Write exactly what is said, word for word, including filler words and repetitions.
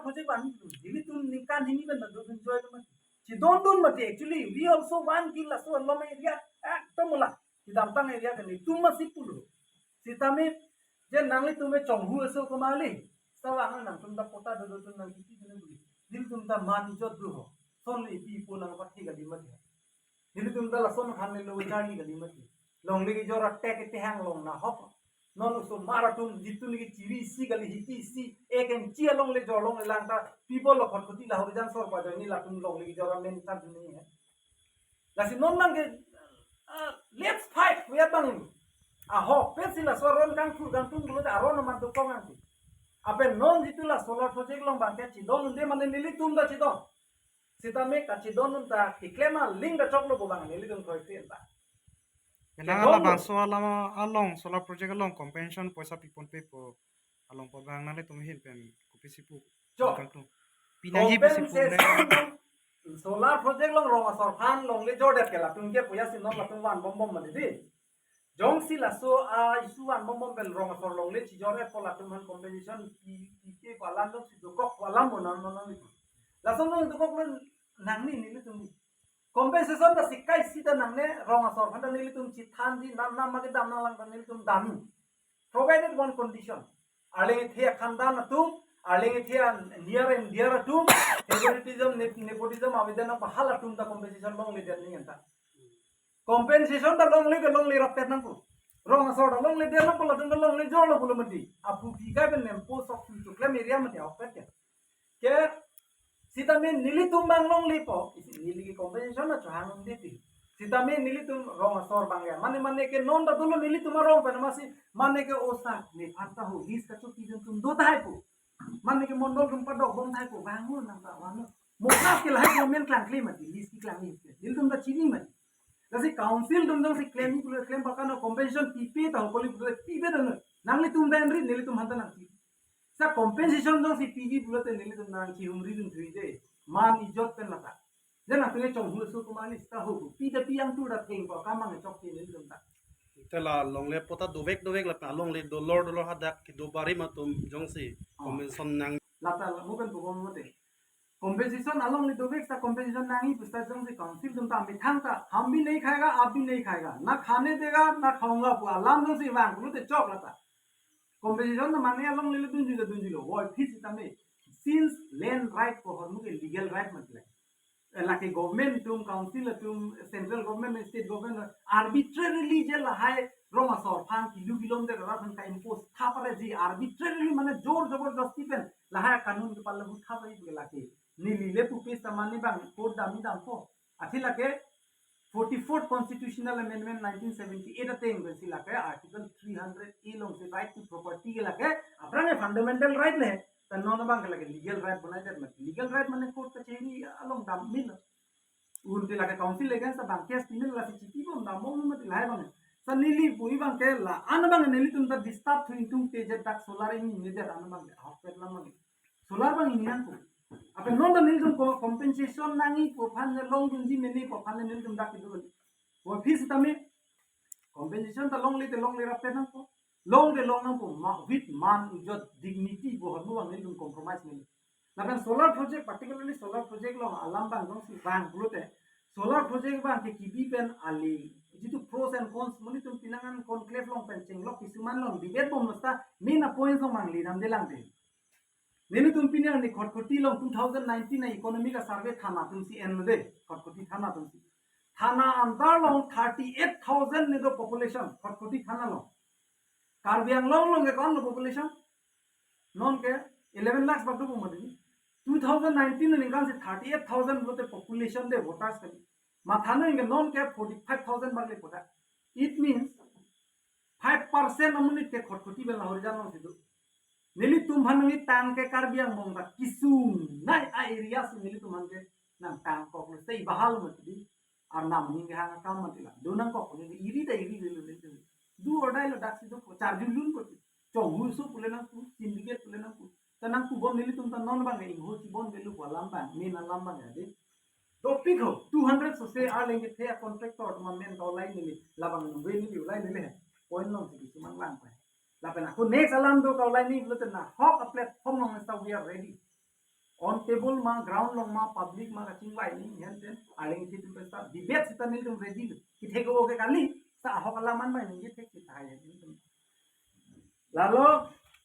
Project bang, nelitum ningkan hini pen do enjoy mati. Chedondun mati, actually, we also want ki laso along area, ekdom la. Kedamtang area kan nelitum masih pulo. Sitame, je nanglitum me chonghu aso kemali. Sawang nangtum ta patta do do tum nang kiti kene buli. Nelitum ta man ijot do ho. Son le ipi ipo nangpathi kali mati. Nelitum ta lason khan le lo charli kali mati. Longle kejor atek ete hang long na hop. Non osomar atum jitu niki chiri isi kali hiti isi. Ek inchi alongle jor longle lang ta. People lo khot khoti la horijan sor pa jani latum longle kejor amen ta duni hai. Lasi non nang ke, ah, let's fight, we are bang. Aho, pensi laso aron kangthur kangthur pulote aron amat dokong angti. Apen non jitu la solar project along bang ke chedondunde mane nelitum ta chedon. Sitame kachedondun ta keklem aling ta choklo pu bang nelitum thoi pen ta. Nang chedondun. Labangso alam along solar project along compensation poisa piponpe pu along pu bang nanglitum ahin pen kopisi pu. Chok. Kangtung. Pinangji pusi pu ne. Compensation solar project along rong asor aphan longle jordet ke latum ke puya si non latum vanbom bom mati di. Jongsi laso a-issue vanbom bom pen rong asor longle chijor-et pu latum aphan compensation pi, pi ke pu alam jongsi dokok pu alam mo non non non itu. Laso non dokok lo nangli nelitum. Compensation ta sikai sita nangne rong asor aphan ta nelitum chethanji nam nam magi dam nanglang ta nelitum dam. Provided one condition. Arleng ethe akhandan atum, arleng ethe a-near and dear atum, favoritism, nep-, nepotism avedet nang pahal atum ta compensation longle det ni anta. Compensation ta longle ke longle rapet nangpo. Rong asor ta longle det nangpo latum ta longle jorlo pulo mati. Apu pi kai pen nempo sok pi choklem area mati ahokpet ke. Ke sitame nelitum bang longlepo, isi neli ke compensation na chohang um diti. Sitame nelitum rong asor bang ya. Mane mane ke non ta dolo nelitum arong pen masi mane ke osa ne phanta ho list kachopi jun tum do tahai po. Mane ke mondol tum padok bom tahai po bang mo nang ta wano. Mo ka ke lahai government klangkle mati list ki klangkle. Nelitum ta chini mati. Lasi council atum jongsi klem pulo klem pakano compensation pipe ta ho koli pulo pipe ta no. Nanglitum ta enri nelitum aphan ta nangpi. Sa compensation jongsi piji pulote nelitum nangchihumri dun thuide. Man ijot pen lata. Je nangtum chonghu aso kemali ta ho. Pi ta pi angtur ta thengpo kamang chokche nelitum ta. Te la longle patta dovek dovek lapen longle dolor dolor hadak kedo barim atum jongsi Ah. compensation nang. Lata la mo pen pubom mote. Compensation alongle dovek ta compensation nangji pusi ta jongsi council atum ta methang ta, हम भी नहीं खाएगा, आप भी नहीं खाएगा, ना खाने देगा, ना खाऊंगा pu alam jongsi vang pulote chok lata. Compensation na mane alongle dunji la dunji lo. Why phit sitame. Since land right pu ahormu ke legal right mati lake. Eh, lake government atum, council atum, central government, state government arbitrarily je lahai rong asor aphan kilo kilometer rat aphan ka-impose tha pare ji arbitrarily mane jor jabardasti pen lahai kanun kepalagu tha pare ji lake. Neli le pupe samani bang court dam-i dampo. Athe lake forty-fourth Constitutional Amendment nineteen seventy-eight ateng pensi lake Article three hundred A alongsi right to property ke lake aphrang ke fundamental right le. Ta non abang ke lake legal right bonai det mati. Legal right mane court kachari along dam min. Unte lake council against abang case pimin lasi chiti bom dam bom mati lahai bang. Sa neli bui bang ke la-an abang nelitum ta disturb thu ingtung te je dak solar ini ni det an abang ke ahokpet lam bang. Solar bang ini nangpo. Ape non ta nelitum ko compensation nangji pu aphan ne longdunji mene pu aphan ne nelitum dak itu. Ko phit sitame compensation ta longle te longle rapet nangpo. Long te long nangpo ma with man ijot dignity pu ahormu bang nelitum compromise mene. Lapen solar project, particularly solar project along alam bang jongsi vang pulote solar project bang ke kibi pen ali jitu pros and cons monit atum pinangan conclave along pen chenglok kisuman along debate bom lo seta main a points along bang lidam de lang de. Nelitum pini arni Khatkhati along two thousand nineteen a economic a survey thana atumsi enlo de, Khatkhati thana atumsi. Thana antar along thirty-eight thousand ne do population, Khatkhati thana along. Karbi Anglong along ke ko-an lo population? Non ke eleven lakhs bak do pu mati. Two thousand nineteen aningkan si thirty-eight thousand pulote population de voters kali. Matha non ke non ke forty-five thousand bak le pota. It means five percent amonit ke Khatkhati pen la Horijan alongsi do. Nelitum aphan nangtang ke Karbi Anglong ta kesung nai a area si nelitum aphan ke nangtang kok lo sei bahal mati di. Arnam ning hang akam mati la. Do nangkok lo iri ta iri lo nelitum. Do or die lo daksi do charju lun ko. Chonghu aso pule nangpu, syndicate pule nangpu. Ta nangpu bom nelitum ta non bang ingho chibon velu pu alam bang, main alam bang ya de. Dopik ho, two hundred sose arleng kethe a contractor atum amen kaulai neli, labang nungve neli ulai neli he. Point alongsi kisuman lang pai. Lapen ako next alam do kaulai ni pulote nahok a platform along seta we are ready. on table ma, ground along ma, public ma kachingvai ni, hen ten areng si tum pesta debate sita nelitum ready lo. Kithek-o ke kali, sa ahok alam an bai ningje thek sita hai nelitum. Lalo